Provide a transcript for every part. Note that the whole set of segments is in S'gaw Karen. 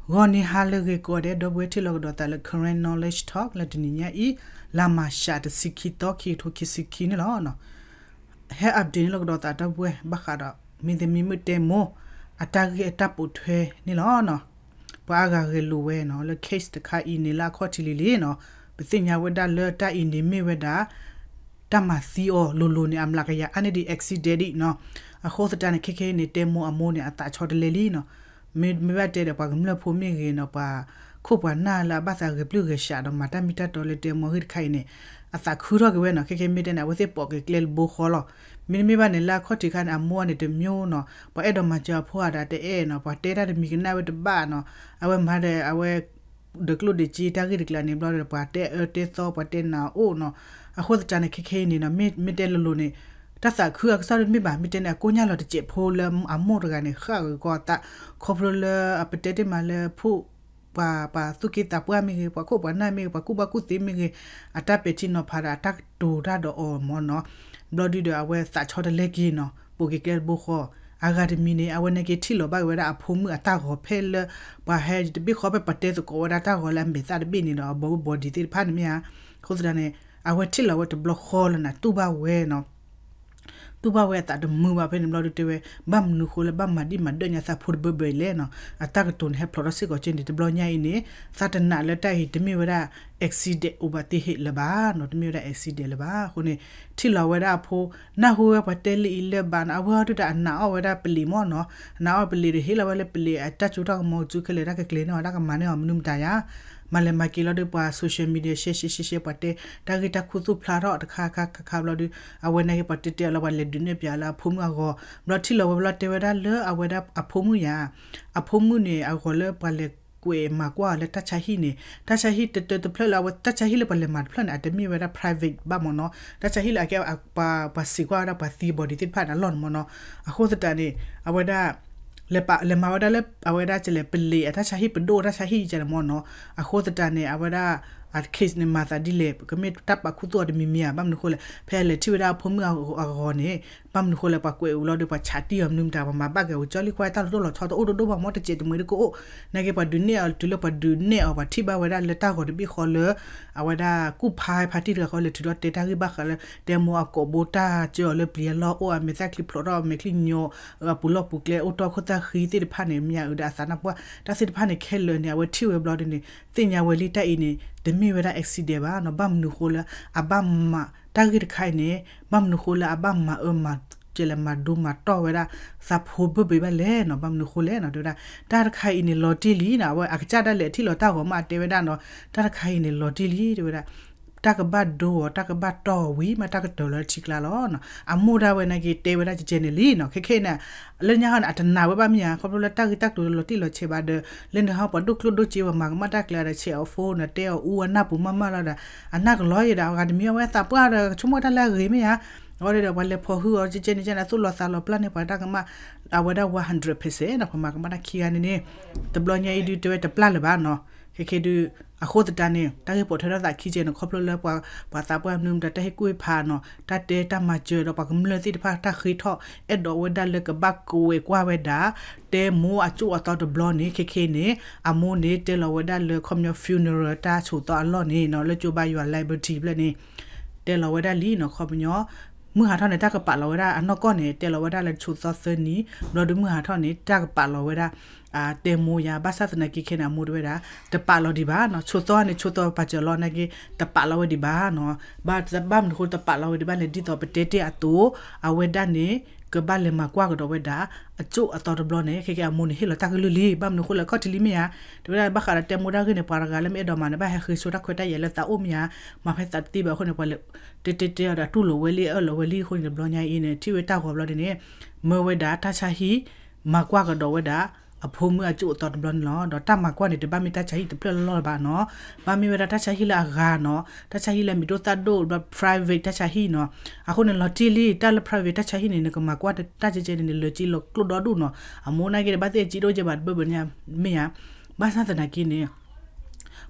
ဂီၤနံၤဟါလၢအဂ့ၤကိးဂၤဒဲး ဒီပုၢ်ဝဲၢ်ထံၣ်လိာ်ကဒီးသးလၢ Karen Knowledge Talk လၢတနံၤညါအံၤ လါမၤရှးတဆံခံသီ ခံကထိခံဆံခံန့ၣ်လီၤ. ဟဲအပဒ့ၣ်န့ၣ်လိာ်ကဒီးသးဒီပုၢ်ဝဲၢ် ဘၣ်ဃးဒီး မင်းသမီးမုၣ်တဲမိ အတၢ်ဂ့ၢ်အတၢ်ပိာ်ထွဲန့ၣ်လီၤ. ပှၤအါဂၤဂဲၤလိာ်ဝဲနီၤ လၢ case တခါအံၤန့ၣ် လၢအခီၣ်ထံးလံၤလံနီၤ, ပသ့ၣ်ညါဝဲဒၣ်လၢတၢ်အံၤန့ၣ်မ့ၢ်ဝဲဒၣ် တၢ်မၤသံအီၤလိၤလိၤန့ၣ် အမျးကယၤအါန့ၢ်ဒံး accident နီၤ. အဃိသတးန့ၣ် ခဲခဲအံၤန့ၣ် တဲမိအမိၢ်န့ၣ် အသးဆီတလဲလံနီၤ. မ့မ့ၢ်ဘၣ်တဲဒီး ပှၤကမျၢၢ်ဖိမ့ၢ်ဂ့ၤနီၤ, ပှၤခိၣ်ပှၤနၢ်လၢအဘၣ်သးဂဲၤပျုၢ်ဂဲၤဆှးဒီး မၤတၢ်မ့ၢ်တၢ်တီလၢတဲမိအဂ့ၢ်တခါအံၤန့ၣ် အသးခုထီၣ်က့ၤဝဲနီၤ. ခဲခဲမ့ၢ်တဲန့ၣ် အဝဲသ့ၣ်ပိာ်က့ၤကျဲတဘိဃီလီၤ. မ့တမ့ၢ်ဘၣ်န့ၣ် လၢအခီၣ်ထံးခါန့ၣ် အမိၢ်န့ၣ်တမျိုးနီၤ, ပှၤအဲၣ်ဒိးမၤစၢၤအဖိအဒၣ်တအဲၣ်နီၤ, ပှၤတဲတၢ်တမံၤကနၣ်ဝဲတဘၣ်နီၤ, အဝဲမၤဒီးအဝဲ ဒီးကျိၣ်ဒီးစ့တၢ်ဂ့ၢ်တကျါန့ၣ် ဘျီဒီး ပှၤတဲအၢတဲသီ ပှၤတဲနၤအိၣ်နီၤ. အဃိသတးန့ၣ် ခဲခဲအံၤန့ၣ်နီၤ မ့ၢ်တဲလိၤလိၤန့ၣ် တၢ်သးခုအကစီၣ်ဒ်တမ့ၢ်ဘၣ်, မ့ၢ်တဲန့ၣ် အကိညၢ်လီၤတစဲးဖိလၢအမိၢ်တဂၤန့ၣ် ဃၣ်ဂ့ၤကီအသး ခီဖျိလၢအပတဲတ့ၢ်မးလၢဖိ ပှၤ ပှၤသူၣ်က့သးပှၢ်မ့ၢ်ဂ့ၤ, ပှၤခိၣ်ပှၤနၢ်မ့ၢ်ဂ့ၤ, ပှၤကူၣ်ဘၣ်ကူၣ်သ့မ့ၢ်ဂ့ၤ, အတၢ်ပဲာ်ထံနီၤဖးဒီးအတၢ်ကတိၤတၢ်ဒီးအီၤမ့ၢ်နီၤ. ဘျီဒုဒီးအဝဲသးဆီတလဲက့ၤနီၤ, ပိာ်က့ၤကျဲတဘိဃီ. အဂၤတမံၤန့ၣ် အဝဲန့ၣ်က့ၤထံၣ်လီၤဘၣ်က့ၤဝဲဒၣ်အဖိမုၣ်အတၢ်ဂီၤဖဲလၢ ပှၤဟဲတဘ့ၣ်ဃီဖဲပတဲသကိးဝဲဒၣ်တၢ်ဂီၤလၢအမဲာ်သၣ်တဘ့ၣ်န့ၣ်ဒီး အဘီဘီဒံးသ့ၣ်တဖၣ်န့ၣ်မ့ၢ်ဧါ. အဃိသတးန့ၣ် အဝဲထံၣ်လီၤဝဲတဘျီဃီလၢနၤ တူၢ်ဘၣ်ဝဲနီၤ တူၢ်ဘၣ်ဝဲအသးတမုာ်ဘၣ်ဖဲန့ၣ်ဘျီဒုတဲဝဲ ဘၣ်မနုၤဃိလၢဘၣ်မၤဒံၣ်မၤဒၢၣ်ညါသးဖိတဘၢဘၢအံၤလဲၣ်နီၤ. အတၢ်ကတိၤန့ၣ်ဟဲဖျိးထီၣ်စ့ၢ်ကီးက့န့ၣ် တဘျီညါအံၤန့ၣ် သးတနာ်လၢတၢ်အံၤတမ့ၢ်ဝဲဒၣ် accident အိၣ်ဘၣ်သ့ဟ့ၣ်လၢၤဘၣ်နီၤ, တမ့ၢ်ဝဲဒၣ် accident လၢၤဘၣ်. အဃိန့ၣ် ထံၣ်လီၤဝဲဒၣ်အဖိ နၢ်ဟူဝဲပှၤတဲလၢအံၤလၢၤဘၣ်နီၤ, အဝဲဟီဒုဒီးအနာ်အီၣ်ဝဲဒၣ်ပလံးမ့ၢ်နီၤ, အနာ်အီၣ်ပလံးဒီးဟ့ၣ်လီၤဝဲလၢပလံးအတၢ်စိတၢ်ကမီၤကစုခဲလၢာ် တၢ်ကကျဲၤန့ၢ်အီၤ တၢ်ကမၤန့ၢ်အီၤမနုၤမတၤယါ မၤလဲၤမၤက့ၤလီၤဒီးပှၤ social media share share share share ပှၤတဲတၢ်ဂ့ၢ်တၢ်ခူသူၣ်ဖျါထီၣ်တခါခါခါခါဘျီဒု အဝဲန့ၣ်က့ၤပှၤတဲတဲအီၤလၢပှၤလဲၤဒုးနဲၣ်ပျးလၢအဖိမုၣ်အဂီၢ် ဘျီထံၣ်လီၤဝဲဘျီတဲဝဲဒၣ်လၢအဝဲဒၣ်အဖိမုၣ်ယါ, အဖိမုၣ်န့ၣ် အဂီၤလၢပှၤလဲၤကွဲးမၤကွၢ်အီၤလၢတၢ်ဆါဟံၣ်န့ၣ် တၢ်ဆါဟံၣ်တတၢတဖျၢၣ်လၢအဝဲ တၢ်ဆါဟံၣ်လၢပှၤလဲၤမၤတဖျၢၣ်န့ၣ် အတမ့ၢ်ဝဲဒၣ် private ဘၣ်မ့ၢ်နီၤ, တၢ်ဆါဟံၣ်လၢအကဲ ပှၤစံးကွၢ်ဝဲဒၣ်ပှၤသံ body သ့ၣ်တဖၣ်န့ၣ်အလီၢ်န့ၣ်မ့ၢ်နီၤ. အဃိသတးန့ၣ် အဝဲဒၣ် လဲၤမၤဝဲဒၣ်လၢအဝဲဒၣ်ကလဲၣ် ပလံးအတၢ်ဆါဟံၣ်ပဒိၣ်တၢ်ဆါဟံၣ်ကဲန့ၣ်မ့ၢ်နီၤ. အဃိသတးန့ၣ် အဝဲဒၣ် အ case န့ၣ် မၤသးဒ်လဲၣ် ကမ့ၢ်တၢ်ပာ်ခူသူၣ်အီၤတမံၤမံၤဧါ, ဘၣ်မနုၤဃိလဲၣ် ဖဲအလဲၤထံၣ်ဝဲဒၣ်အဖိမုၣ်အဂီၤန့ၣ် ဘၣ်မနုၤဃိလဲၣ် ပှၤကွဲးအူလီၤဒီးပှၤဆးတံၢ်အီၤမနုၤမတၤ ပှၤမၤဘၣ်က့ၤအူကၠီလံ ကွၢ်တၢ်လီၤတိၢ်လီၤဆီတအိၣ်တဒိၣ်ဘၣ်မ့ၢ် တစဲးတမှဲးတကအိၣ်, နာ်က့ပှၤဒုးနဲၣ်အီၤ တုၤလၢပှၤဒုးနဲၣ်အီၤ ပှၤထံၣ်ဘၣ်ဝဲဒၣ်လၢတၢ်ဂီၤတဘ့ၣ်ဃီလၢ အဝဲဒၣ်ကူၣ်ဖးဖါတံၢ်တဂၤဃီလဲၤထုးထီၣ်တဲတၢ်ဂ့ၢ်ဘၣ်ဃးလၢ တဲမိၢ်အကိာ်ဘိတၢ်စၢအီၤလၢပျံၤအလီၢ်အိၣ် အမဲာ်သၣ်ချံဖျိးထီၣ် အမဲာ်ချံညိး အပူၤလီၢ်ပူၤကျဲအိၣ်တီၢ်ခိၣ်သၣ်ဃံသ့ၣ်တဖၣ်န့ၣ် မ့ၢ်အုးဒီးအသးနၢ်ပှၢ် တၢ်သ့ၣ်တဖၣ်န့ၣ်ခဲလၢာ်န့ၣ် အဝဲထံၣ်ဝဲဘျီဒ်န့ၣ် သ့ၣ်ညါဝဲလံတၢ်အံၤန့ၣ် တမ့ၢ်ဝဲဒၣ် accident ဘၣ်နီၤ, ဘၣ်မနုၤဃိလၢ အဘၣ်မၤ တၢ်ဂ့ၢ်တခါအံၤန့ၣ် ဘၣ်မနုၤဃိလၢအဘၣ်မၤအၢမၤ ကဲလဲၣ် မၤဒိမၤတီၢ်ဝဲဒၣ် သးဖိဘၢဘၢဘၣ်လဲၣ်နီၤ, ဘၣ်မနုၤဃိလဲၣ်နီၤ တဲဝဲဒၣ် တၢ်တခါအံၤန့ၣ်လီၤတံၢ်လံနီၤ, အဝဲအကစၢ်ဒၣ်လဲာ်ထံၣ်လီၤတၢ်ဂီၤမး အတဲဝဲဒၣ်နီၤ, တၢ်တခါအံၤန့ၣ်လီၤတံၢ်လံ တဲဝဲဒၣ် တၢ်ကဘၣ်ဒိအီၤ တၢ်ကဘၣ်တီၢ်အီၤဝံၤမး တၢ်ကတၢၢ်လီၤထံကျါလီၤနီၤ, အမိၢ်ဒၣ်ဝဲန့ၣ်က့ၤတဲဝဲဒၣ်ကဲကဲန့ၣ်လံနီၤ, ခဲခဲအံၤန့ၣ် လၢညါဟီန့ၣ် အတနာ်ဝဲဘၣ်မ့ၢ်ဧါ, ခီဖျိလၢတၢ်ဂ့ၢ်တၢ်ကျိၤလီၤတံၢ်လီၤဆဲးဘၣ်ဒီး လၢန့ၣ်ဟီပှၤဒိၣ်ကျိၣ်ဒိၣ်စ့ ပှၤမၤကမၣ်တၢ်ကျဲဒီး ဆဲးအီၤ phone န့ၣ် တဲအီၤအူအနၢ်ပူၤမးမးလီၤဒီး အနၢ်ကလီၤယဲဒီး အဂၤတမံၤအဝဲသးပှၢ်ဒီး ကဆိကမိၣ်တၢ်လၢအဂ့ၤမ့ၢ်ဧါ, အဝဲဒီးပှၤလဲၤဖီၣ်ဟုအီၤကဲကဲန့ၣ်ကဲန့ၣ် အသိၣ်လီၤသးလီၤပျၢ်န့ၢ်ပှၤတၢ်ကမၣ် အဝဲဒၣ် one hundred percent နီၤ, ပှၤမၤကမၣ်တၢ်ခံဂၤန့ၣ်န့ၣ် တဘျီညါအံၤဒုးတဲဝဲတပျၢ်လၢၤဘၣ်နီၤ, ခဲခဲဒုး အဃိသတးန့ၣ် တၢ်ဂ့ၢ်ပိာ်ထွဲထီၣ်သးခံကဲန့ၣ် ခီဖျိလၢပှၤ ပှၤသးပှၢ်မနုၤမတၤ တၢ်ဟ့ၣ်ကူၣ်ဟ့ၣ်ဖးနီၤ, တၢ်တဲတၢ်မၤစၢၤဒီးပှၤကမျၢၢ်သ့ၣ်တဖၣ် တၢ်ဃ့ထီၣ် အဲၣ်ဒိးဝဲဒၣ်လၢကဘၣ်ကွဲးကွၢ်ဝဲဒၣ် တဲမိၢ်အကၠိၣ်အသီတဘျီန့ၣ် ခဲခဲန့ၣ် အမိၢ်န့ၣ် တဲလီၤဝဲဒၣ်လၢခီပညီ funeral တၢ်ဆိးသီအလီၢ်န့ၣ်နီၤ လၢကၠိဘါယွၤ Liberty ဖျၢၣ်န့ၣ် တဲလီၤဝဲဒၣ်လံနီၤ ခီပညီ မုၢ်ဟးထီၣ်န့ၣ် တၢ်ကပာ်လီၤဝဲဒၣ်အနီၢ်ကီၢ်န့ၣ် တဲလီၤဝဲဒၣ်လၢဆိးသီသၢနံၤ ဘျီဒုးမုၢ်ဟးထီၣ်န့ၣ် တၢ်ကပာ်လီၤဝဲဒၣ် တဲမိၢ်ယါ ဘၣ်ဆၣ်သနာ်က့ခဲန့ၣ် အမိၢ်တဲဝဲဒၣ် တပာ်လီၤဒံးဘၣ်နီၤ ဆိးသီန့ၣ် ဆိးသီပာ်စၢၤလီၤနာ်က့ တပာ်လီၤဝဲဒံးဘၣ်နီၤ ဘၣ် ဘၣ်မနုၤဃိတပာ်လီၤဝဲဒံးဘၣ်လဲၣ် ဒ်သိးပတဲတ့ၢ်အသိး အဝဲဒၣ်န့ၣ် ကဘၣ်လဲၤမၤကွၢ်ကဒီးဝဲဒၣ် အကၠိၣ်အသီတဘျီန့ၣ် ခဲကဲအမိၢ်န့ၣ်ဟ့ၣ်လီၤတၢ်ကလုၢ်လံ ဘၣ်မနုၤဃိလဲၣ် ခီၣ်ထံးလံမ့ၢ်ဧါ တဲဝဲဒၣ်ဘၣ်ဃးဒီးတဲမိၢ်တၢ်ဂ့ၢ်န့ၣ် ပှၤတဂၤလၢမ့ၢ်အဲၣ်ဒိးမၤန့ၣ် ဘၣ်ဟဲဃ့ဆိတၢ်ခွဲးတၢ်ယာ်လၢသးအိၣ်မ့ၢ်ဧါ မၤဖဲသးတသ့ဘၣ်အဃိန့ၣ် ပှၤလဲၤ တဲတဲတဲအီၤဒီးတူၢ်လိာ်ဝဲလံ အၢၣ်လီၤဝဲလံအဃိန့ၣ် တဘျီညါအံၤန့ၣ် ထံၣ်ဝဲတၢ်ဂီၤဘျီဒ်န့ၣ် မၢဝဲဒၣ်တၢ်ဆါဟံၣ် မၤကွၢ်ကဒီးဝဲဒၣ် အဖိမုၣ်အကၠိၣ်အသီတဘျီန့ၣ်လီၤ. ဒီးတၢ်မၤကွၢ်န့ၣ် တဘၣ်မ့ၢ်တၢ်ဆါဟံၣ်တဖျၢၣ်လီၢ်လီၢ်ဘၣ်နီၤ ဘၣ်မ့ၢ်ဝဲဒၣ်တၢ်ဆါဟံၣ်လၢအဂၤနီၤ တၢ်ဆါဟံၣ်လၢအမံၤဒိၣ်သၣ်ဒိၣ် ဘျီ private တၢ်ဆါဟံၣ်နီၤ အဃိန့ၣ် လီၤတံၢ်လံ တၢ်လၢ private တၢ်ဆါဟံၣ်န့ၣ် နကမၤကွၢ်တၢ်ကဲကဲန့ၣ် နလၢကံလီၤကျိၣ်ဒီဒူၣ်နီၤ အမိၢ်နာ်က့ဒီး ဘၣ်သ့ၣ်အကံဒိၣ်ကဲဘၣ်တဘၢဘၢန့ၣ် မ့ၢ်ဧါ ဘၣ်ဆၣ်သနာ်က့န့ၣ်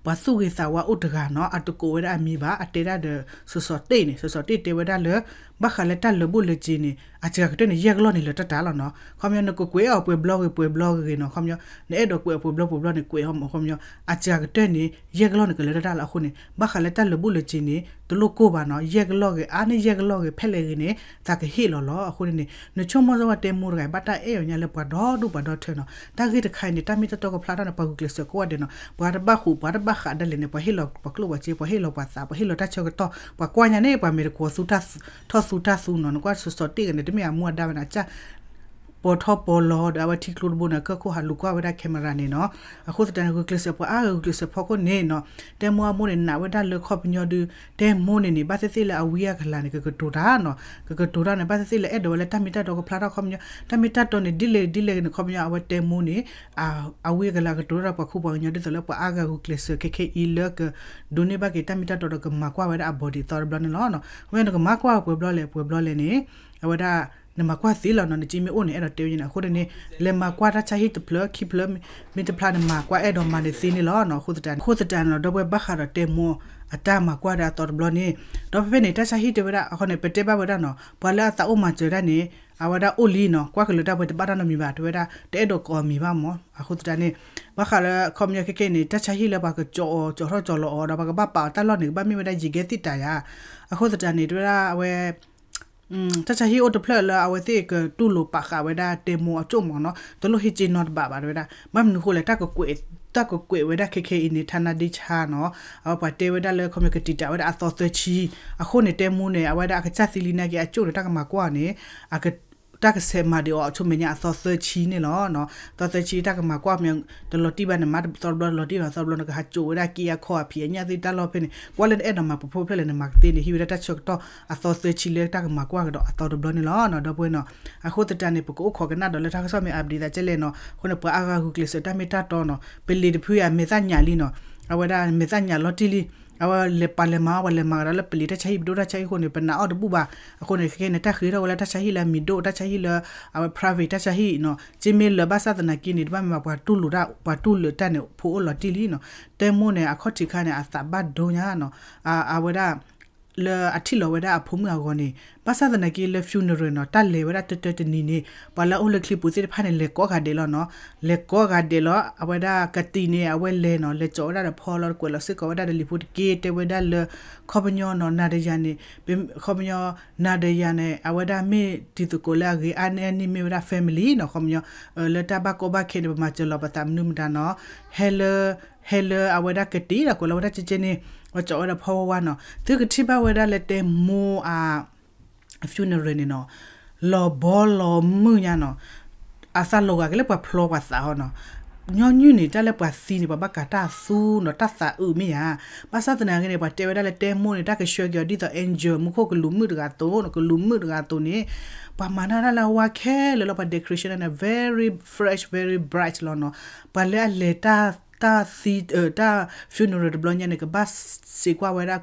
ပှၤသူၣ်ဂ့ၤသးဝါအိၣ်တဂၤနီၤ အတကိးဝဲဒၣ်အမံၤဘၣ် အတဲဒၣ်ဒီး စီၤစီၤတ့ၣ်န့ၣ် စီၤစီၤတ့ၣ်တဲဝဲဒၣ်လၢ ဘၣ်ဃးလၢတၢ်လၢာ်ဘူၣ်လၢာ်စ့ၤန့ၣ် အစှၤကတၢၢ်န့ၣ် ယဲၢ်ကလီၢ်န့ၣ်လၢတၢ်တၢ်လီၤနီၤ. ခီပညီ နကကွဲးအီၤပှဲၤဘျီဂ့ၤ ပှဲၤဘျီဂ့ၤနီၤ ခီပညီ နအဲၣ်ဒိးကွဲးအီၤပှဲၤဘျီပှဲၤဘျီန့ၣ် ကွဲးအီၤမး ခီပညီ အစှၤကတၢၢ်န့ၣ် ယဲၢ်ကလီၢ်န့ၣ်ကလၢတၢ်တၢ်လီၤအဃိန့ၣ် ဘၣ်ဃးလၢတၢ်လၢာ်ဘူၣ်လၢာ်စ့ၤန့ၣ် တလိၣ်ကိၢ်ဘၣ်နီၤ ယဲၢ်ကလီၢ်ဂ့ၤ အါန့ၢ်ယဲၢ်ကလီၢ်ဂ့ၤ ဖဲလဲၣ်ဂ့ၤန့ၣ် သးကဟ့ၣ်လီၤလီၤ. အဃိန့ၣ်န့ၣ် နဆိကမိၣ်စ့ၢ်ဝဲတဲမိၢ်တဂၤ ဘၣ်တၢ်အဲၣ်အီၤညါလၢပှၤဒီဒူၣ်ပှၤဒီထၢနီၤ တၢ်ဂ့ၢ်တခါအံၤန့ၣ် တၢ်မ့ၢ်တၢ်တီကဖျါထီၣ်န့ၣ် ပှၤဂုာ်ကျဲးစၢးကိးဂၤဒဲးနီၤ ပှၤတဘၣ်ဃူး ပှၤတဘၣ်ဃးဒၣ်လဲာ်န့ၣ် ပှၤဟ့ၣ်လီၤပှၤကျိၣ်ပှၤစ့ ပှၤဟ့ၣ်လီၤပှၤသး ပှၤဟ့ၣ်လီၤတၢ်ဆၢကတီၢ် ပှၤကွၢ်ညါန့ၣ် ပှၤမဲာ်တကွီၤသူ ထီၣ်သူတၢ်သူနီၤ နကွၢ်စီၤစီၤတ့ၣ်ဂ့ၤန့ၣ် တမ့ၢ်အမူအဒါဝဲန့ၣ် အစၢ် ပိာ်ထီၣ်ပိာ်လီၤဒီး အဝဲထံကျိတဘိန့ၣ် ကၢၢ်ခိၣ်ဟးလူၤကွၢ်ဝဲဒၣ် camera န့ၣ်နီၤ. အဃိသတးန့ၣ် ဂုာ်ကျဲးစၢးပှၤအါဂၤဂုာ်ကျဲးစၢးဖီခိၣ်န့ၣ်နီၤ တဲမိၢ်အမိၢ်န့ၣ် နာ်ဝဲဒၣ်လၢခီပညီဒုး တဲမိၢ်န့ၣ်န့ၣ် ဘၣ်သ့ၣ်သ့ၣ်လၢအဝံအကလၤန့ၣ် ကကတိၤတၢ်နီၤ ကကတိၤတၢ်န့ၣ် ဘၣ်သ့ၣ်သ့ၣ်လၢအဲၣ်ဒိးဝဲလၢတၢ်မ့ၢ်တၢ်တီကဖျါထီၣ်ခီပညီ တၢ်မ့ၢ်တၢ်တီန့ၣ် ဒ်လဲၣ်ဒ်လဲၣ်ဂ့ၤန့ၣ် ခီပညီ အဝဲတဲမိၢ်န့ၣ် အဝံအကလၤကတိၤတၢ်ဒီးပှၤခူပှၤကညီ ဒ်သိးလၢပှၤအါဂၤဂုာ်ကျဲးစၢးခဲခဲအံၤလၢက ဒိးန့ၢ်ဘၣ်က့ၤတၢ်မ့ၢ်တၢ်တီဒီးကမၤကွၢ်ဝဲဒၣ်အ body အသီတဘျီန့ၣ်လီၤ. ခီပညီ နကမၤကွၢ်ပှဲၤဘျီလဲၣ် ပှဲၤဘျီလဲၣ်န့ၣ် အဝဲဒၣ် နမၤကွၢ်သ့လီၤနီၤ နစ့မ့ၢ်အိၣ်န့ၣ် အဲၣ်ဒိးတဲဝဲန့ၣ် အဃိန့ၣ်န့ၣ် လဲၤမၤကွၢ်တၢ်ဆါဟံၣ်တဖျၢၣ်ခံဖျၢၣ် မ့ၢ်တဖျါန့ၣ် မၤကွၢ်အဲၣ်ဒိးမၤန့ၣ်သ့န့ၣ်လီၤ. အဃိသတးန့ၣ် အဃိသတးန့ၣ်လီၤ ဒီပုၢ်ဝဲၢ် ဘၣ်ဃးဒီးတဲမိၢ်အတၢ်မၤကွၢ်ဒီးအသီတဘျီန့ၣ် ဒီးဖဲဖဲန့ၣ် တၢ်ဆါဟံၣ်တဲဝဲဒၣ် အဃိန့ၣ် ပတဲဘၣ်ဝဲဒၣ်နီၤ ပှၤလၢအသးအိၣ်မၤစၢၤတၢ်န့ၣ် အဝဲဒၣ်အိၣ်လံနီၤ ကွၢ်ကလုာ်တၢ်ပှဲၤတဘၣ်တၢ်နီတမံၤဘၣ် တဲဝဲဒၣ် တအဲၣ်ဒိးကိးအမံၤဘၣ်မး အဃိသတးန့ၣ် ဘၣ်ဃးလၢခီပညီခဲခဲအံၤန့ၣ် တၢ်ဆါဟံၣ်လၢပှၤကကၠီအီၤ ကၠီထီၣ်ကၠီလီၤအီၤဒီး ပှၤကဘၣ်ပာ်အီၤတၢ်လီၢ်န့ၣ် ကဘၣ်မ့ၢ်ဝဲဒၣ် ယံၤကဲသံၣ်တၢ်ယၤ အဃိသတးန့ၣ် တဲဝဲဒၣ်အဝဲ တၢ်ဆါဟံၣ်အိၣ်တဖျၢၣ်လၢအဝဲသ့ၣ်ကတူၢ်လိာ်ပာ်ဃာ်ဝဲဒၣ်တဲမိၢ်အကၠိၣ်မးနီၤ တလိၣ်ဟ့ၣ်စ့နီတဘးဘၣ် တဲဝဲဒၣ် ဘၣ်မနုၤဃိလဲၣ် တၢ်ကကွဲးဝဲဒၣ်ခဲခဲအံၤန့ၣ် ထါနါဒ့ဆါနီၤ အဝဲပှၤတဲဝဲဒၣ်လၢခီပညီကတံာ်တာ်ဝဲဒၣ်အသီသၢဆံ အဃိန့ၣ် တဲမိၢ်န့ၣ် အဝဲဒၣ်အကစၢ်သံလံနာ်က့ အကၠိၣ်န့ၣ် တၢ်ကမၤကွၢ်အီၤန့ၣ် တၢ်ကဆဲးမၤဒံးအီၤအဆိမဲာ်ညါအသီသၢဆံန့ၣ်လီၤ. သီသၢဆံတၢ်ကမၤကွၢ်မး တလီၤတံၢ်ဘၣ်န့ၣ် မၤသီတဘျီ တလီၤတံၢ်ဘၣ်သီတဘျီ နကဟးကၠိဝဲဒၣ်က့အခီအဖံးအညၣ်သ့ၣ်တၢ်လီၢ်ဖဲန့ၣ် ကွၢ်လၢနအဲၣ်ဒိးမၤပဖိဖျဲၣ်လဲၣ် နမၤကသ့န့ၣ် ဟံးဝဲဒၣ်တၢ်ဆၢကတီၢ်အသီသၢဆံလၢတၢ်ကမၤကွၢ်ကဒီးအသီတဘျီန့ၣ်လီၤ. ဒီပုၢ်ဝဲၢ်နီၤ အဃိသတးန့ၣ် ပကအိၣ်ခိးကနၣ်ဒီးလၢတၢ်ကစီၣ်မ့ၢ်အပဒံးသးကဲလဲၣ်နီၤ အဃိန့ၣ် ပှၤအါဂၤဂုာ်ကျဲးစၢးတၢ်မ့ၢ်တၢ်တီနီၤ ပလံၤတဖုအမဲာ်သၣ်ညၣ်လံနီၤ အဝဲဒၣ်မဲာ်သၣ်ညၣ်လီၤတံၢ်လံ အဝဲလဲၤပာ်လဲၤမၤအီၤ ပှၤလဲၤမၤကဒီးလၢပလံၤတၢ်ဆါဟံၣ် ပဒိၣ်တၢ်ဆါဟံၣ်အဃိန့ၣ် ပနာ်အီၤတဘူၣ်ဘၣ်. အဃိန့ၣ် ခဲခဲန့ၣ် တၢ်ဃ့ထီၣ်ဝဲလၢတၢ်ဆါဟံၣ်လၢအမံၤဒိၣ် တၢ်ဆါဟံၣ်လၢ အဝဲ private တၢ်ဆါဟံၣ်နီၤ က့မ့ၢ်လၢာ်ဘၣ်ဆၣ်သနာ်က့န့ၣ် တဘၣ်မ့ၢ်ဘၣ်ပှၤတူၢ်လိာ်တၢ် ပှၤတူၢ်လိာ်တၢ်န့ၣ် ဖိအိၣ်လီၤတံၢ်လံနီၤ တဲမိၢ်န့ၣ် အခီၣ်ထံးခါန့ၣ် အသးဘၣ်ဒိညါနီၤ အဝဲဒၣ် လၢအထံၣ်လီၤဝဲဒၣ်အဖိမုၣ်အဂီၢ်န့ၣ် ဘၣ်ဆၣ်သနာ်က့လၢ funeral နီၤ တၢ်လဲၤဝဲဒၣ်တၢတၢတနံၤန့ၣ် ပှၤလၢအအိၣ်လၢချံပူၤသ့ၣ်တဖၣ်န့ၣ် လဲၤကိးဂၤဒဲးလီၤနီၤ လဲၤကိးဂၤဒဲးလီၤ အဝဲဒၣ်ကတံာ်န့ၣ် အဝဲလဲၤနီၤ လဲၤကၠီဝဲဒၣ်ဒီးဖီလီၤ ကွဲးလီၤစ့ၢ်ကီးဝဲဒၣ်ဒီးလံာ်ဖိတက့ တဲဝဲဒၣ်လၢ ခီပညီနီၤ နၤဒီးယၤန့ၣ် ခီပညီ နၤဒီးယၤန့ၣ် အဝဲဒၣ်မ့ၢ်တံၤသကိးလၢအဂ့ၤအါန့ၢ်န့ၣ်မ့ၢ်ဝဲဒၣ် family နီၤ ခီပညီ လၢတၢ်ဘၣ်ကီဘၣ်ခဲန့ၣ် ပမၤစၢၤလီၤပသးမနုၤမတၤနီၤ ဟဲလၢ ဟဲလၢအဝဲဒၣ်ကတံာ်ဒီးကွဲးလီၤဝဲဒၣ်ကဲကဲန့ၣ် ပှၤကၠီဝဲဒၣ်ဖီဝါဝါနီၤ သုကထံၣ်ဘၣ်ဝဲဒၣ်လၢတဲမိၢ်အ funeral န့ၣ်နီၤ လီၤဘီလီၤမုၢ်ညါနီၤ အသးလီၤဂာ်က့ၤလၢပှၤဖျီပှၤသးဟီနီၤ ညီနုၢ်န့ၣ် တၢ်လၢပှၤသံန့ၣ် ပှၤဘၣ်ကၤတၢ်သူနီၤ တၢ်သးအုးမ့ၢ်ဧါ ဘၣ်ဆၣ်သနာ်က့န့ၣ် ပှၤတဲဝဲဒၣ်လၢတဲမိၢ်န့ၣ် တၢ်ကဆှၢက့ၤအီၤဒ်သိး angel မူခိၣ်ကလူးမုၢ်တဂၤအသိးနီၤ ကလူးမုၢ်တဂၤအသိးန့ၣ် ပှၤမၤတၢ်လၢအဝါခဲလၢာ်လီၤ ပှၤ decoration န့ၣ် very fresh very bright လီၤနီၤ ပှၤလၢအလဲၤတၢ် တၢ်သံ တၢ် funeral တဘျီညါန့ၣ် ကဘၣ်စံးကွၢ်ဝဲဒၣ်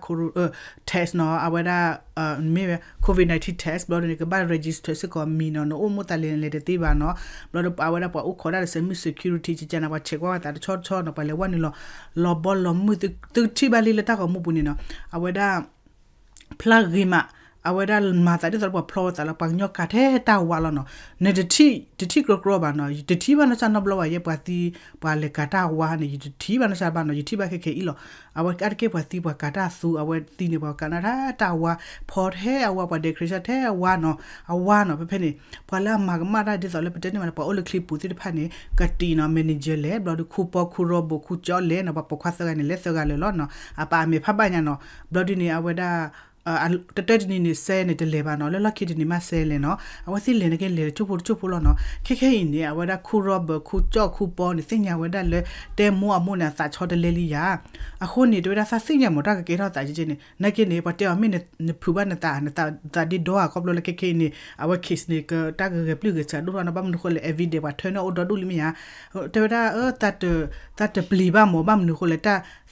test နီၤ အဝဲဒၣ် မ့ၢ်ဝဲ covid nineteen test ဘျီဒုန့ၣ် ကဘၣ် register စ့ၢ်ကီးမံၤနီၤ နအိၣ်မိၢ်သးလဲၤလဲၤတသ့ဘၣ်နီၤ ဘျီဒုပာ်ဝဲဒၣ်ပှၤအိၣ်ခိးဒၣ်ဒီး စဲမုၢ် security ကကနၤ ပှၤဆဲးကွၢ်ဝဲသးတဆီတဆီနီၤ ပှၤလဲၤဝဲနုာ်လီၤ လီၤဘီလီၤမုၢ် သုထံၣ်ဘၣ်လံလၢတၢ်ဂီၤမူပူၤန့ၣ်နီၤ အဝဲဒၣ် ဖျါဂ့ၤမး အဝဲဒၣ်မၤသးဒ်သိးလၢပှၤဖျီဝဲသးလီၤ ပှၤကညီကၤထဲတၢ်ဝါလီၤနီၤ နတထံၣ် တထံၣ်ကြီကြီဘၣ်နီၤ ယတထံၣ်ဘၣ်နီၢ်ကစၢ်နီတဘျီဘၣ် ယဲပှၤသံ ပှၤလဲၤကၤတၢ်ဝါန့ၣ် ယတထံၣ်ဘၣ်နီၢ်ကစၢ်ဘၣ်နီၤ ယထံၣ်ဘၣ်ခဲခဲအံၤလီၤ အဝဲအါတက့ၢ်ပှၤသံပှၤကၤတၢ်သူ အဝဲသံန့ၣ် ပှၤကၤနၢၤတၢ်ဝါ ဖီထဲအဝါ ပှၤ decoration ထဲအဝါနီၤ အဝါနီၤ ဖဲဖဲန့ၣ် ပှၤလၢအမၤကမၣ်တၢ်ဒ်သိးလၢပတဲန့ၢ်မး ပှၤအိၣ်လၢချံပူၤသ့ၣ်တဖၣ်န့ၣ် ကတံာ်နီၤ manager လဲၤ ဘျီဒုခူပီ ခူရီဘိး ခူကၠီလဲၤနီၤ ပှၤပိာ်ခွါသၢဂၤန့ၣ် လဲၤသၢဂၤလၢာ်လီၤနီၤ အပာ်အမဲာ်ဖးဘၣ်ညါနီၤ ဘျီဒုန့ၣ် အဝဲဒၣ် တတၢတနံၤန့ၣ် စဲန့ၣ် တလဲၤဘၣ်နီၤ လၢလီၢ်ခံတနံၤမးစဲလဲၤနီၤ အဝဲသ့ၣ်လဲၤန့ၣ်က့လဲၤတကၠိၢ်ဖိတကၠိၢ်ဖိလီၤနီၤ ခဲခဲအံၤန့ၣ် အဝဲဒၣ်ခူရီဘိး ခူကၠီ ခူပီန့ၣ် သ့ၣ်ညါဝဲဒၣ်လၢ တဲမိၢ်အမိၢ်န့ၣ် အသးဆီတလဲလံယၤ အဃိန့ၣ် တဲဝဲဒၣ်သးသ့ၣ်ညါမး တၢ်ကကဲထီၣ်သးကဲကဲန့ၣ် နာ်က့န့ၣ် ပှၤတဲအီၤမ့ၢ်နဖုးဘၣ်နသး နသးဒ့ဒီဧါ ခီဖျိလၢခဲခဲအံၤန့ၣ် အဝဲ case န့ၣ် ကတၢ်ဂဲၤပျုၢ်ဂဲၤဆှးဒိၣ်ထီၣ်နီၤ ဘၣ်မနုၤဃိလဲၣ် evidence ပှၤထၢန့ၢ်အိၣ်ဒီဒူၣ်လံမ့ၢ်ဧါ တဲဝဲဒၣ် သးတပျံၤဘၣ်မး ဘၣ်မနုၤဃိလဲၣ်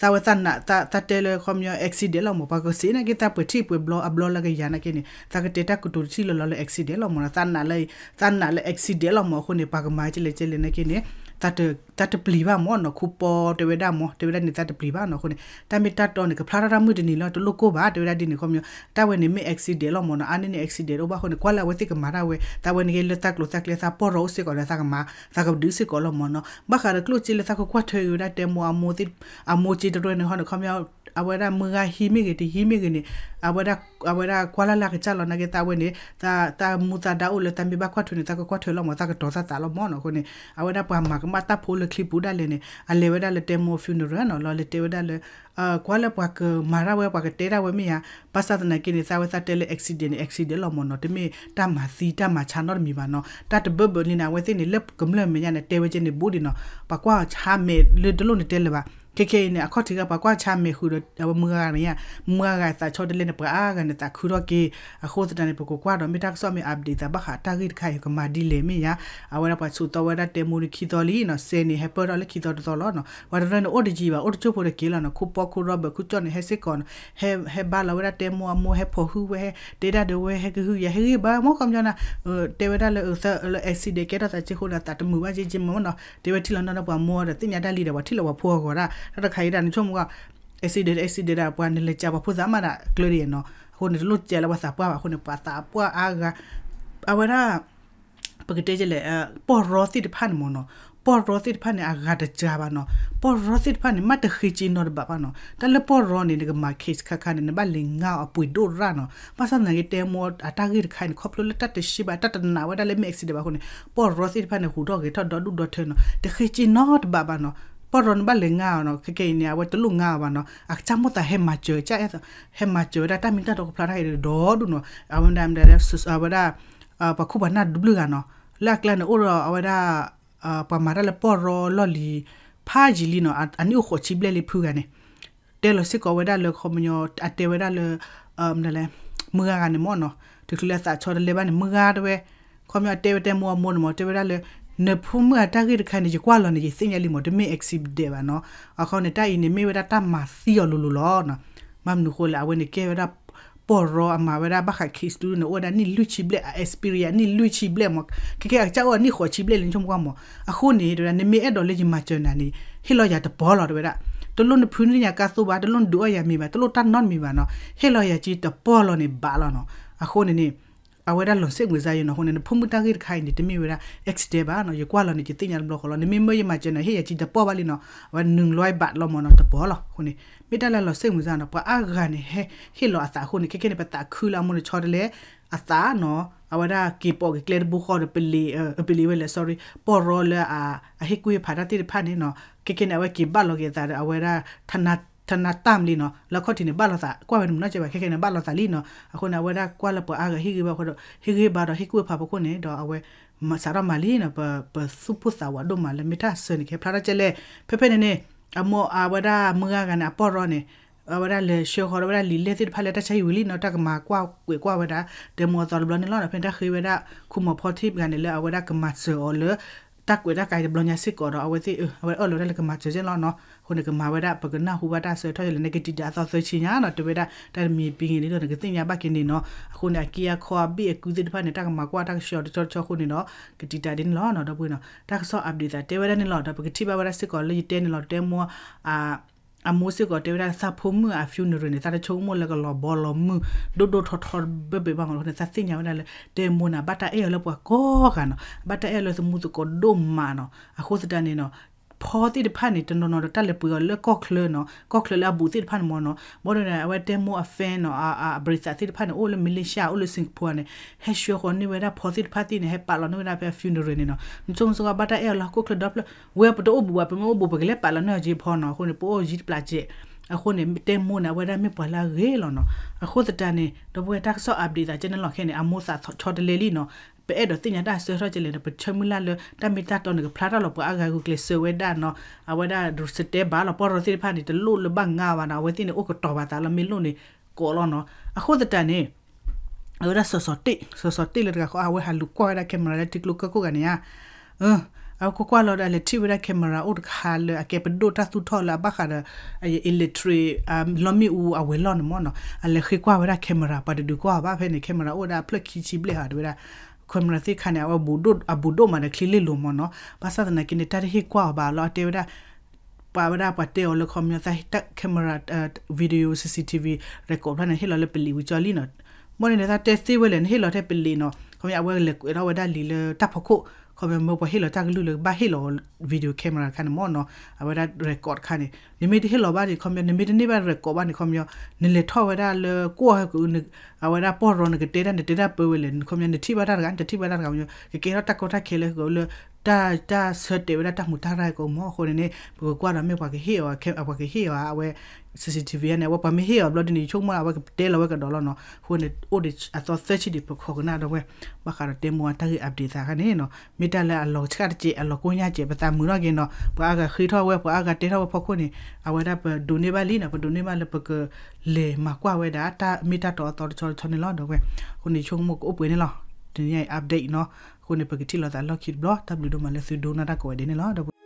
သးဝဲသးနာ် သးတဲလၢခီပညီ accident လီၤမး ပှၤကစံးနာ်က့ သးပှဲၤထံၣ်ပှဲၤဘျီအဘျီလၢကယၤနာ်က့န့ၣ် သးကတဲတၢ်ကတိၤတထံၣ်လၢလီၤလၢ accident လီၤမးနီၤ သးနာ်လၢ သးနာ်လၢ accident လီၤမးအဃိန့ၣ် ပှၤကမၤကဲလဲၣ်ကဲလဲၣ်နာ်က့န့ၣ် တၢ်တပျံၤဘၣ်မၢ်နီၤ, ခူပီတဲဝဲဒၣ်မၢ်, တဲဝဲဒၣ်န့ၣ် တၢ်တပျံၤဘၣ်နီၤ. အဃိန့ၣ် တၢ်မ့ၢ်တၢ်တီန့ၣ် ကဖျါထီၣ်တၢ်မုၢ်တနံၤလီၤ, တလိၣ်ကိၢ်ဘၣ် တဲဝဲဒၣ်ဒ်န့ၣ်. ခီပညီ တၢ်ဝဲန့ၣ်မ့ၢ် accident လီၤမၢ်နီၤ, အါန့ၢ်န့ၣ် accident အိၣ်ဘၣ်အဃိန့ၣ် ကွၢ်လၢအဝဲသ့ၣ်ကမၤတၢ်ဝဲ, တၢ်ဝဲန့ၣ်က့လၢတၢ်ကျိၤတၢ်ကျဲ သးပီၢ်ရီအိၣ်စ့ၢ်ကီးဒီး သးကမၤ သးကဒုးစ့ၢ်ကီးလီၤမၢ်နီၤ. ဘၣ်ဃးဒီးကျိၣ်စ့လၢသးကကွၢ်ထွဲက့ၤဝဲဒၣ်တဲမိၢ်အမိၢ်သ့ၣ်, အမိၢ်စ့တရၢန့ၣ်ဟီန့ၣ် ခီပညီ အဝဲဒၣ်မုၢ်ဂၤဟံးမ့ၢ်ဂ့ၤ တဟံးမ့ၢ်ဂ့ၤန့ၣ် အဝဲဒၣ် အဝဲဒၣ်ကွၢ်လၢ်လၢ်ကစၢ်လီၤ. နာ်က့သးဝဲန့ၣ် သးမူသးဒါအိၣ်လၢ သးမ့ၢ်ဘၣ်ကွၢ်ထွဲန့ၣ် သးကကွၢ်ထွဲလီၤမၢ်, သးကတီၤသးသးလီၤမၢ်နီၤ. အဃိန့ၣ် အဝဲဒၣ်ပှၤမၤကမၣ်တၢ်ဖိလၢချံပူၤဒၣ်လဲာ်န့ၣ် အလဲၤဝဲဒၣ်လၢတဲမိၢ် funeral နီၤ, လီၤလဲၤတဲဝဲဒၣ်လၢ ကွၢ်လၢပှၤကမၤတၢ်ဝဲ ပှၤကတဲတၢ်ဝဲမ့ၢ်ဧါ. ဘၣ်ဆၣ်သနာ်က့န့ၣ် သးဝဲသးတဲလၢ accident န့ၣ် accident လီၤမၢ်နီၤ, တမ့ၢ်တၢ်မၤသံတၢ်မၤဆါနီတမံၤဘၣ်နီၤ. တၢ်တဘၢဘၢလံန့ၣ် အဝဲသ့ၣ်န့ၣ် လၢကမျၢၢ်မဲာ်ညါန့ၣ် တဲဝဲကဲန့ၣ်ဘူးဒံးနီၤ, ပှၤကွၢ်ဆါမဲာ်လၢတလိၣ်န့ၣ်တဲလၢၤဘၣ်. ခဲခဲအံၤန့ၣ် အခီၣ်ထံးဂၤ ပှၤကွၢ်ဆါမဲာ်ဃုာ်ဒီး အဝဲမုၢ်ဂၤဂၤန့ၣ်, မုၢ်ဂၤဂၤသးဆီတလဲန့ၣ် ပှၤအါဂၤန့ၣ် သးခုထီၣ်က့ၤ. အဃိသတးန့ၣ် ပကကွၢ်ဒီး မ့ၢ်တၢ်ကစီၣ်မ့ၢ် update သးဘၣ်ဃးတၢ်ဂ့ၢ်တခါအံၤ ကမၤဒ်လဲၣ်မ့ၢ်ဧါ. အဝဲဒၣ်ပှၤဆိးသီဝဲဒၣ်တဲမိၢ်န့ၣ်ခံသီလံနီၤ, စဲးန့ၣ် ဟဲပၢၢ်ထီၣ်လၢခံသီတသီလီၤနီၤ. ပှၤတရၢန့ၣ် အိၣ်တယံၤဘၣ်, အိၣ်တကၠိၢ်ဖိတက့ၤလီၤနီၤ. ခူပီခူရီဘၢၣ်ခူကၠီၣ်န့ၣ် ဟဲစ့ၢ်ကီးနီၤ, ဟဲဘါလီၤဝဲဒၣ်တဲမိၢ်အမိၢ်, ဟဲဖိးဟုၣ်ဝဲ, ဟဲတဲဒၣ်ဒီးဝဲ, ဟဲကဟုကယာ် ဟဲဂ့ၤဘၣ်မၢ် ခီပညီန့ၣ် တဲဝဲဒၣ်လၢ လၢ accident ကဲထီၣ်သးစ့ၢ်ကီးန့ၣ် သးတမုာ်ဘၣ်က့က့မၢ်နီၤ. တဲဝဲထံၣ်လီၤနီၤဒီးပှၤမိၢ်ဒီး သ့ၣ်ညါတၢ်လံဒီး ပှၤထံၣ်လီၤပှၤဖိအဂီၤဒၣ် တၢ်တခါအံၤဒၣ်န့ၣ် ဆိကမိၣ်ကွၢ် accident accident ဒီး ပှၤနလဲၤကးပှၤဖိသးမးဒၣ်ကျၢၤဒ်နီၤ. အဃိန့ၣ် တလိၣ်ကးလၢပှၤသးပှၢ်ဘၣ်အဃိန့ၣ် ပှၤသးပှၢ်အါဂၤ အဝဲဒၣ် ပကတဲကလဲၣ်, ပီၢ်ရီသ့ၣ်တဖၣ်န့ၣ်မၢ်နီၤ, ပီၢ်ရီသ့ၣ်တဖၣ်န့ၣ် အဂၤတစှၤဘၣ်နီၤ. ပီၢ်ရီသ့ၣ်တဖၣ်န့ၣ် မ့ၢ်တဃ့က့နီတဘးဘၣ်နီၤ. တၢ်လၢပီၢ်ရီန့ၣ် နကမၤ case ခါခါန့ၣ် နဘၣ်လဲၤငါအီၤအပှ့ၤဒိၣ်ရၣ်နီၤ. ဘၣ်ဆၣ်သနာ်က့တဲမိၢ်အတၢ်ဂ့ၢ်တခါအံၤန့ၣ် ခီဖျိလၢတၢ်တရှဲဘၣ် တၢ်တနာ်ဝဲဒၣ်လၢမ့ၢ် accident ဘၣ်အဃိန့ၣ် ပီၢ်ရီသ့ၣ်တဖၣ်န့ၣ် ဟူးထီၣ်ဂဲၤထီၣ်ဒီဒူၣ်ဒီထၢနီၤ. တဃ့က့နီတဘးဘၣ်နီၤ. ပီၢ်ရီနဘၣ်လဲၤငါအီၤနီၤ. ခဲခဲအံၤန့ၣ် အဝဲတလိၣ်ငါအီၤဘၣ်နီၤ. အကစၢ်မိၣ်သးဟဲမၤစၢၤ ကစၢ်အဲၣ် ဟဲမၤစၢၤဝဲဒၣ်တၢ်မ့ၢ်တၢ်တီကဖျါတၢ်အံၤဒီဒူၣ်နီၤ. အဝဲဒၣ် အဝဲဒၣ် ပှၤခိၣ်ပှၤနၢ်တဘျုးဂၤနီၤ, လၢအကျါန့ၣ်အိၣ်ဒီးအဝဲဒၣ် ပှၤမၤတၢ်လၢပီၢ်ရီလီၢ်လံၤ ဖးယံာ်လံနီၤ, အနံၣ်အိၣ်ဃိးဆံဘျဲၣ်လံဖုဂၤန့ၣ်, တဲလီၤစ့ၢ်ကီးဝဲဒၣ်လၢခီပညီ အတဲဝဲဒၣ်လၢ မုၢ်ဂၤဂၤန့ၣ်မၢ်နီၤ, တချုးလၢအသးဆီတလဲဘၣ်န့ၣ် မုၢ်ဂၤတဲဝဲ, ခီပညီအတဲဝဲတဲမိၢ်အမိၢ်န့ၣ်မၢ် တဲဝဲဒၣ်လၢ နဖိမုၣ်အတၢ်ဂ့ၢ်တခါန့ၣ် ယကွၢ်လီၤန့ၣ် ယသ့ၣ်ညါလံမၢ်, တမ့ၢ် accident ဘၣ်နီၤ. အခီန့ၣ် တၢ်အံၤန့ၣ်မ့ၢ်ဝဲဒၣ်တၢ်မၤသံအီၤလိၤလိၤလီၤနီၤ. ဘၣ်မနုၤဃိလဲၣ် အဝဲန့ၣ်ကဲဝဲဒၣ် ပီၢ်ရီအမၤဝဲဒၣ်ဘၣ်ဃး case တဒူၣ်န့ၣ် အိၣ်ဝဲဒၣ်နံၣ်လွံၢ်ဆံဘျဲၣ် အ experience နံၣ်လွံၢ်ဆံဘျဲၣ်မၢ်, ခဲခဲအကစၢ်အိၣ်အနံၣ်ဃိးဆံဘျဲၣ်လံ ဆိကမိၣ်ကွၢ်မၢ်. အဃိန့ၣ် တဲဝဲဒၣ် နမ့ၢ်အဲၣ်ဒိးလၢယမၤစၢၤနၤန့ၣ် ဟ့ၣ်လီၤယၤတပီၢ်လီၤ တဲဝဲဒၣ်, တလိၣ်နဖုန့ၢ်ယၤကါသိဘၣ်, တလိၣ်နဒုးအီၣ်ယၤမ့ၤဘၣ်, တလိၣ်တၢ်နီတမံၤဘၣ်နီၤ, ဟ့ၣ်လီၤယၤက့တပီၢ်လီၤန့ၣ်ဘၣ်လီၤနီၤ. အဃိန့ၣ်န့ၣ် အဝဲဒၣ်လီၤစ့ၣ်မုာ်စါယဲနီၤ. အဃိန့ၣ် နဖိမုၣ်တၢ်ဂ့ၢ်တခါအံၤန့ၣ် တမ့ၢ်ဝဲဒၣ် accident ဘၣ်နီၤ, ယကွၢ်လီၤန့ၣ် ယသ့ၣ်ညါတဘျီဃီလီၤ. နမ့ၢ်မၢယမၤစၢၤနၤ ဟ့ၣ်ယၤက့တပီၢ်ဘၣ်လံနီၤ, အဝဲနုၤလွဲဘၣ်လီၤမၢ်နီၤ တပီၢ်လီၤ. အဃိန့ၣ် မ့ၢ်တၢ်လၢလီၤစ့ၣ်မုာ်စါနီၤ, ပှၤအါဂၤန့ၣ် ဟ့ၣ်လီၤအသးအဃိန့ၣ် ခဲခဲန့ၣ် ပသးခုလၢအမိၢ်န့ၣ်ဆီတလဲ အသးနီၤ, အဝဲဒၣ်က့ၤပိာ်က့ၤကျဲတဘိဃီဒီး ပလံၤဝဲလဲၣ် sorry ပီၢ်ရီလၢ အဟ့ၣ်ကူၣ်ဟ့ၣ်ဖးတၢ်သ့ၣ်တဖၣ်န့ၣ်နီၤ, ခဲခဲန့ၣ် အဝဲက့ၤဘၣ်လီၤက့ၤအသးဒီး အဝဲဒၣ် ထနၢ်တၢ်မလံနီၤ, လၢခီၣ်ထံးန့ၣ် ဘၣ်လီၤသး ကွၢ်ဝဲတမုၢ်နီၢ်ကဲဘၣ် ခဲခဲန့ၣ် ဘၣ်လီၤသးလံနီၤ. အဃိန့ၣ် အဝဲဒၣ်ကွၢ်လၢပှၤအါဂၤဟ့ၣ်ဂံၢ်ဘါအဃိဒီး ဟ့ၣ်ဂံၢ်ဘါဒီးဟ့ၣ်ကူၣ်ဟ့ၣ်ဖးဖီခိၣ်န့ၣ်ဒီး အဝဲ စးထီၣ်မၤလံနီၤ, ပ ပသူၣ်ပိၢ်သးဝးဒိၣ်မးလၢမ့ၢ်တၢ်ဆၢန့ၣ် ကဟဲဖျါထီၣ်ကဲလဲၣ်. ဖဲဖဲန့ၣ်န့ၣ် အမိၢ်အဝဲဒၣ်မုၢ်ဂၤဂၤန့ၣ် အပီၢ်ရီန့ၣ် အဝဲဒၣ်လဲၤဆှၢဃီၤဒီးဝဲဒၣ်လံာ်လဲၢ်သ့ၣ်တဖၣ်လၢတၢ်ဆါဟံၣ်ဝံၤလံနီၤ, တၢ်ကမၤကွၢ်ကွဲးကွၢ်ဝဲဒၣ် တဲမိၢ်အသီတဘျီန့ၣ်လီၤ. ဖဲန့ၣ်တၢ်ဃ့ဝဲဒၣ် ခူမီၤဖီထံၣ်ဂၤန့ၣ် လၢအဝဲဒၣ်ကမၤစၢၤအီၤလၢ တၢ်ကွဲးတၢ်ကါတဘျီညါစ့ၢ်ကီးဒီး အဝဲသ့ၣ် အဝဲအၢၣ်လီၤဝဲဒၣ်လၢကမၤစၢၤကဲလီၤနီၤ. အဃိန့ၣ် ကမၤဝဲဒၣ် ပကနၢ်ဟူဘၣ်တၢ်ဆၢထီၣ်လဲၣ်န့ၣ် ကတံာ်တာ်အသီသၢဆံညါနီၤ, တဲဝဲဒၣ် တၢ်တမံၤပံၤဂ့ၤန့ၣ်ဒီး နကသ့ၣ်ညါဘၣ်က့ၤန့ၣ်နီၤ. အဃိန့ၣ် အက့အခီအဘ့ၣ်အကုသ့ၣ်တဖၣ်န့ၣ် တၢ်ကမၤကွၢ်တၢ်ကဆှီတဆီတဆီအဃိန့ၣ်ဒီး ကတံာ်တာ်ဒ်န့ၣ်လီၤနီၤ. ဒီပုၢ်ဝဲၢ်နီၤ တၢ်ကစီၣ် update သးတဲဝဲဒၣ်န့ၣ်လီၤ. ဒီးပကထံၣ်ဘၣ်ဝဲဒၣ်စ့ၢ်ကီးလၢယတဲန့ၣ်လီၤ, တဲမိၢ် အမိၢ်စ့ၢ်ကီးတဲဝဲဒၣ် သးဖိမုၣ်အ funeral န့ၣ် သးတဆိကမိၣ်လၢကလီၤဘီလီၤမုၢ် ဒိၣ်ဒိၣ်ထီထီဘၣ်ဘၣ်မးလီၤ. အဃိန့ၣ် သးသ့ၣ်ညါဝဲဒၣ်လၢ တဲမိၢ်န့ၣ် ဘၣ်တၢ်အဲၣ်အီၤလၢပှၤကိးဂၤနီၤ, ဘၣ်တၢ်အဲၣ်အီၤလၢသမူသကိးဒိၣ်မးနီၤ. အဃိသတးန့ၣ်နီၤ ဖီသ့ၣ်တဖၣ်န့ၣ် တနီၤနီၤဒီးတၢ်လဲၤပှ့ၤအီၤလၢကီၢ်ချၢနီၤ, ကီၢ်ချၢလၢအဘူးသ့ၣ်တဖၣ်န့ၣ်မးနီၤ. ဘၣ်ဒီးန့ၣ် အဝဲတဲမိၢ်အ fan နီၤ, အ အ ပရံသးသ့ၣ်တဖၣ်န့ၣ် အိၣ်လၢ Malaysia အိၣ်လၢ Singapore န့ၣ် ဟဲဆှၢဃီၤန့ၢ်ဝဲဒၣ်ဖီသ့ၣ်တဖၣ်သ့ၣ်န့ၣ် ဟဲပာ်လီၤန့ၢ်ဝဲဒၣ်ဖဲ funeral န့ၣ်နီၤ. နဆိကမိၣ်ဆိကမိၣ် ဘၣ်တၢ်အဲၣ်အီၤလၢဟီၣ်ခိၣ်ချၢဒီဖျၢၣ်, ဝဲပတအိၣ်ဘူးဘၣ် ပမ့ၢ်အိၣ်ဘူး ပကလဲၤပာ်လီၤန့ၢ်အီၤက့ဖီနီၤ. အဃိန့ၣ် ပအိၣ်ယံၤတပျၢ်စဲး. အဃိန့ၣ် တဲမိၢ်န့ၣ် အဝဲဒၣ်မ့ၢ်ပှၤလၢအဂ့ၤလီၤနီၤ. အဃိသတးန့ၣ် ဒီပုၢ်ဝဲၢ် တၢ်ကစီၣ် update သးကဲန့ၣ်လီၤ. ခဲန့ၣ် အမိၢ်သးဆီတလဲလံနီၤ. ပအဲၣ်ဒိးသ့ၣ်ညါတၢ်ဆၢထီၣ်ကဲလဲၣ်န့ၣ် ပဆၢမုၢ်လၢ်လၢ တၢ်မ့ၢ်တၢ်တီန့ၣ် ကဖျါထီၣ်လီၤပှၤအါဂၤဂုာ်ကျဲးစၢးဝဲဒၣ်နီၤ. အဝဲဒၣ်စတဲဘၣ်လီၤ ပီၢ်ရီသ့ၣ်တဖၣ်န့ၣ် တလိၣ်လၢဘၣ်ငါဘၣ်နီၤ. အဝဲသ့ၣ်န့ၣ် အိၣ်ကတီၤပာ်သးလီၤ မ့ၢ်လိၣ်န့ၣ် ကိးလီၤနီၤ. အဃိသတးန့ၣ် အဝဲဒၣ်စီၤစီၤတ့ၢ် စီၤစီၤတ့ၢ်လၢတဂၤဃီ အဝဲဟးလူၤကွၢ်ဝဲဒၣ် camera လၢထံကျိကၢၢ်ခိၣ်ဂၤန့ၣ်ဧါ. အဝဲကွၢ်ကွၢ်လီၤဒီး လဲၤထံၣ်ဝဲဒၣ် camera အိၣ်တခါလၢအကဲပဒိၣ်တၢ်သူၣ်ထီၣ်လၢအဘၣ်ဃးဒီး electric လီမ့ၣ်အူအဝဲၤလီၢ်န့ၣ်မးနီၤ. အလဲၤဃ့ကွၢ်ဝဲဒၣ် camera ပှၤတဒုးကွၢ်အီၤဘၣ်ဖဲန့ၣ် camera အိၣ်ဝဲဒၣ်အဖျၢၣ်ခံဆံဘျဲၣ်ဟး တဲဝဲဒၣ် camera သ့ၣ်တခါန့ၣ် အဝဲဘူးဒိၣ် အဘူးဒိၣ်မးဒီးချံလ့လိၤမးနီၤ. ဘၣ်ဆၣ်သနာ်က့န့ၣ် တၢ်တဟ့ၣ်ကွၢ်အီၤဘၣ်လီၤ အတဲဝဲဒၣ် ပှၤဝဲဒၣ်ပှၤတဲအီၤလၢခီပညီ တၢ် camera video CCTV record ဖျါန့ၣ် ဟ့ၣ်လီၤလၢပလံာ်ဝံၤကၠီလံနီၤ. မ့ၢ်န့ၣ်န့ၣ် တၢ်တဲသ့ဝဲလဲၣ် နဟ့ၣ်လီၤထဲပလံာ်နီၤ ခီပညီ အဝဲလဲၤကွဲးထီၣ်ဝဲဒၣ်လံာ်လၢတၢ်ဖီခိၣ် ခီပညီ မ့ၢ်ပှၤဟ့ၣ်လီၤတၢ်ကလုၢ်လၢကဘၣ်ဟ့ၣ်လီၤ video camera တခါန့ၣ်မ့ၢ်နီၤ အဝဲဒၣ် record တခါန့ၣ် နမ့ၢ်တဟ့ၣ်လီၤဘၣ်န့ၣ် ခီပညီ နမ့ၢ်တန့ၢ်ဘၣ် record ဘၣ်န့ၣ် ခီပညီ နလဲၤထီၣ်ဝဲဒၣ်လၢကွီၢ်ဟဲက အဝဲဒၣ်ပီၢ်ရီနကတဲတၢ် နတဲတၢ်ပၢဝဲလဲၣ် ခီပညီ နထံၣ်ဘၣ်တၢ်တဂၤ နတထံၣ်ဘၣ်တၢ်တဂၤ ခီပညီ ကကဲထီၣ်တၢ်ကီတၢ်ခဲလၢကအိၣ်လၢ တၢ် တၢ်ဆၢတဲာ်ဝဲဒၣ်တၢ်မူးတၢ်ရၢ်ကအိၣ်မး. အဃိန့ၣ်န့ၣ် ပကကွၢ်ဒီးမ့ၢ်ပှၤကဟ့ၣ်အီၤ ပှၤကဟ့ၣ်အီၤ အဝဲ CCTV န့ၣ် အဝဲပှၤမ့ၢ်ဟ့ၣ်အီၤဘျီဒ်န့ၣ် ဆိကမိၣ်အဝဲကတဲလီၤဝဲကဒီးလီၤနီၤ. အဃိန့ၣ် အိၣ်ဒံးအသီသၢဆံဒံး ပခိးကနၣ်ဒီးဝဲ ဘၣ်ဃးဒီးတဲမူးအတၢ်ဂ့ၢ် update သးခါန့ၣ်နီၤ. မ့ၢ်တၢ်လၢအလီၤဆှၣ်တကဲး အလီၤကိၢ်ညါကဲး ပသးမုာ်ထီၣ်က့ၤနီၤ. ပှၤအါဂၤဃ့ထီၣ်ဝဲ ပှၤအါဂၤတဲထီၣ်ဝဲဖီခိၣ်န့ၣ် အဝဲဒၣ်ပဒိးန့ၢ်ဘၣ်လံနီၤ. ပဒိးန့ၢ်ဘၣ်လၢပကလဲၤမၤကွၢ်ဝဲဒၣ် တၢ်မ့ၢ်တၢ်တီအသီတဆီတဆီန့ၣ်လီၤ ဒီးဝဲ. အဃိန့ၣ် ဆိကမိၣ်ကအိၣ်ပှဲၤန့ၣ်လီၤ. တနံၤအံၤ update နီၤ. အဃိန့ၣ် ပကထံၣ်လိာ်သးလီၢ်ခံတဘျီ တၢ်ဘျုးဒိၣ်မးလၢသုဒိကနၣ်တၢ်ကိးဂၤဒဲးန့ၣ်လီၤ ဒီးဝဲ.